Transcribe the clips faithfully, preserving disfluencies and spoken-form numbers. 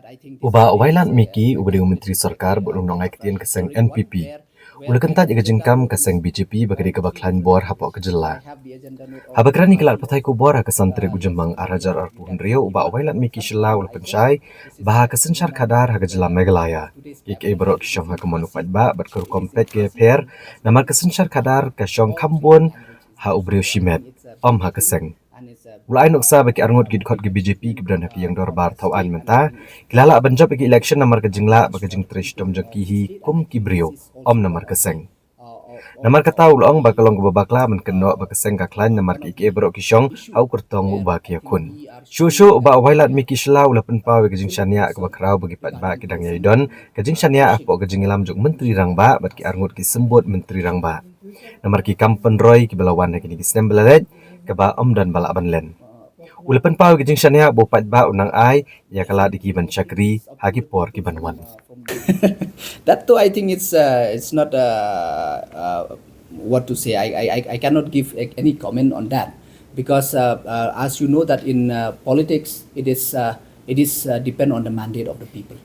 U Bah Wailadmiki, uba dei u Myntri Sorkar bad u nongai ktien ka seng N P P, u la kyntait ïa ka jingkam ka seng B J P ba ka dei kaba khlaiñ bor hapoh ka jylla. Haba kren ïa ki lad pathai khubor ha ka san tarik u Jymmang ar hajar arphew hynriew, u Bah Wailadmiki Shylla u la pynshai ba ha ka synshar khadar ha ka jylla Meghalaya, kiei kiei baroh ki shong ha ka mon u paidbah bad ka rukom peit ka ïapher, namar ka synshar khadar ka shong kham bun ha u briew shimet, ym ha ka seng. U la ai nuksa ba ki arngut ki dkhot ki B J P kiba don ha ka ïing dorbar thaw aiñ mynta ki la lah ban jop ïa ki election namar ka jinglah bad ka jingtrei shitom jong ki hi kum ki briew, ym namar ka seng. Namar kata u la ong ba ka long kaba bakla ban kynnoh ba ka seng ka khlaiñ namar kiei kiei baroh ki shong ha u kyrtong uba ki ïakhun. Shuh shuh u Bah Wailadmiki Shylla u la pynpaw ïa ka jingshaniah kaba khraw ba ki paidbah ki dang ïai don, ka jingshaniah hapoh ka jingïalam jong u Myntri Rangbah bad ki arngut ki symbud Myntri Rangbah namar ki kam pynroi kiba la wan ha kine ki snem ba la leit, kaba ym don ba lah ban len. U la pynpaw ïa ka jingshaniah ba u paidbah u nang ai ïa ka lad ïa ki ban shakri ha ki por ki ban wan. That too, I think it's uh, it's not uh, uh, what to say. I, I I I cannot give a- any comment on that because uh, uh, as you know that in uh, politics it is uh, it is uh, depend on the mandate of the people.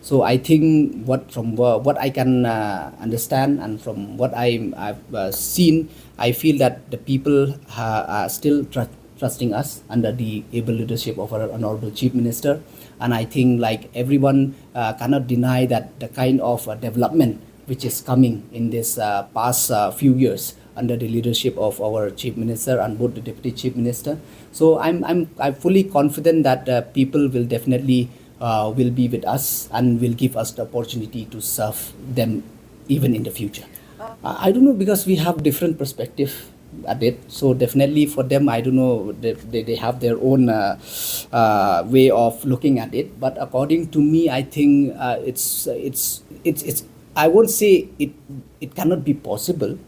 So I think what from wha- what I can uh, understand and from what I I've uh, seen, I feel that the people ha- are still tr- trusting us under the able leadership of our honorable chief minister. And I think like everyone uh, cannot deny that the kind of uh, development which is coming in this uh, past uh, few years under the leadership of our chief minister and both the deputy chief minister. So I'm I'm I'm fully confident that uh, people will definitely uh, will be with us and will give us the opportunity to serve them even in the future. Uh, I don't know because we have different perspective at it. So definitely for them, I don't know, they, they, they have their own uh, uh, way of looking at it. But according to me, I think uh, it's it's it's it's. I won't say it it cannot be possible,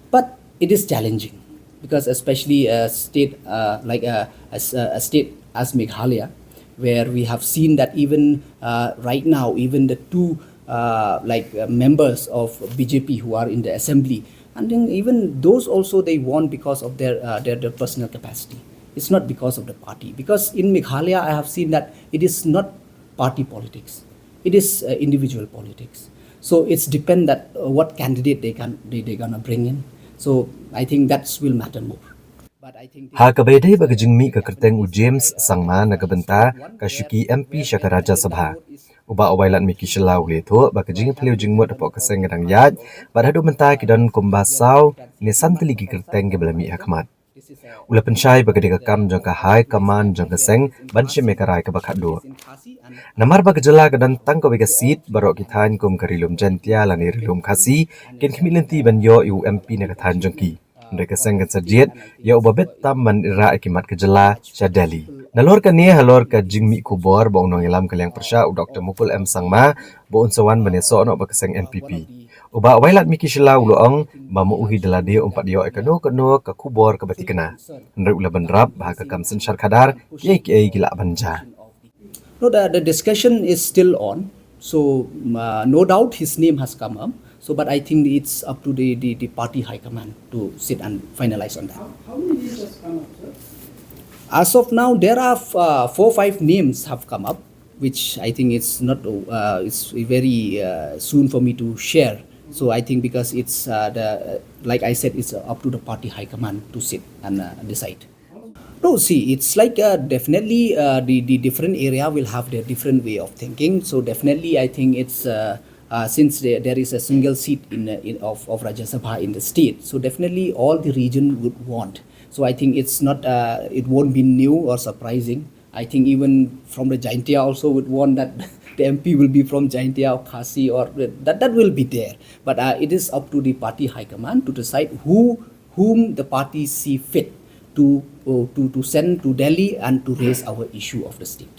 but it is challenging because especially a state uh, like a, a, a state as Meghalaya, where we have seen that even uh, right now, even the two uh, like uh, members of B J P who are in the assembly, and then even those also they won because of their uh, their, their personal capacity. It's not because of the party. Because in Meghalaya, I have seen that it is not party politics. It is uh, individual politics. So it's depend that uh, what candidate they can they, they gonna bring in. So I think that's will matter more. But I think Ha kaba ïadei bad ka jingmih ka kyrteng u James Sangma na ka bynta ka shuki M P sha ka Rajya Sabha, u Bah Wailadmiki Shylla u la ïathuh ba ka jingphylliew jingmut hapoh ka seng ka dang ïaid bad haduh mynta ki don kumba saw ne san tylli ki kyrteng kiba la mih ha khmat. U la pynshai ba ka dei ka kam jong ka High Command jong ka seng ban shim ïa ka rai kaba khatduh. Namar ba ka jylla ka don tang kawei ka seat, baroh ki thaiñ kum ka Ri Lum Jaiñtia lane Ri Lum Khasi kin khmih lynti ban ïoh ïa u M P na ka thaiñ jong ki. Hynrei ka seng kan sa jied ïa uba bit tam ban rah ïa ki mat ka jylla sha Delhi. Nalor kane halor ka jingmih khubor ba u nongïalam ka liang pyrshah u Doctor Mukul M Sangma ba un sa wan ban ïasoh noh bad ka seng N P P, u Bah Wailadmiki Shylla u la ong ba ma u hi da lade um pat ïoh ïa kano kano ka khubor kaba thikna. Hynrei u la bynrap ba ha ka kam synshar khadar kiei kiei ki lah ban jia. No, the, the discussion is still on. So uh, no doubt his name has come up. So, but I think it's up to the, the, the party high command to sit and finalize on that. How many names has come up, sir? As of now, there are uh, four five names have come up, which I think it's not uh, it's very uh, soon for me to share. So I think because it's uh, the like I said, it's up to the party high command to sit and uh, decide. No, see, it's like uh, definitely uh, the the different area will have their different way of thinking. So definitely, I think it's uh, uh, since there, there is a single seat in, uh, in of of Rajya Sabha in the state, so definitely all the region would want. So I think it's not uh, it won't be new or surprising. I think even from the Jaintia also would want that the M P will be from Jaintia or Khasi or that that will be there. But uh, it is up to the party high command to decide who whom the party see fit to uh, to to send to Delhi and to raise our issue of the state.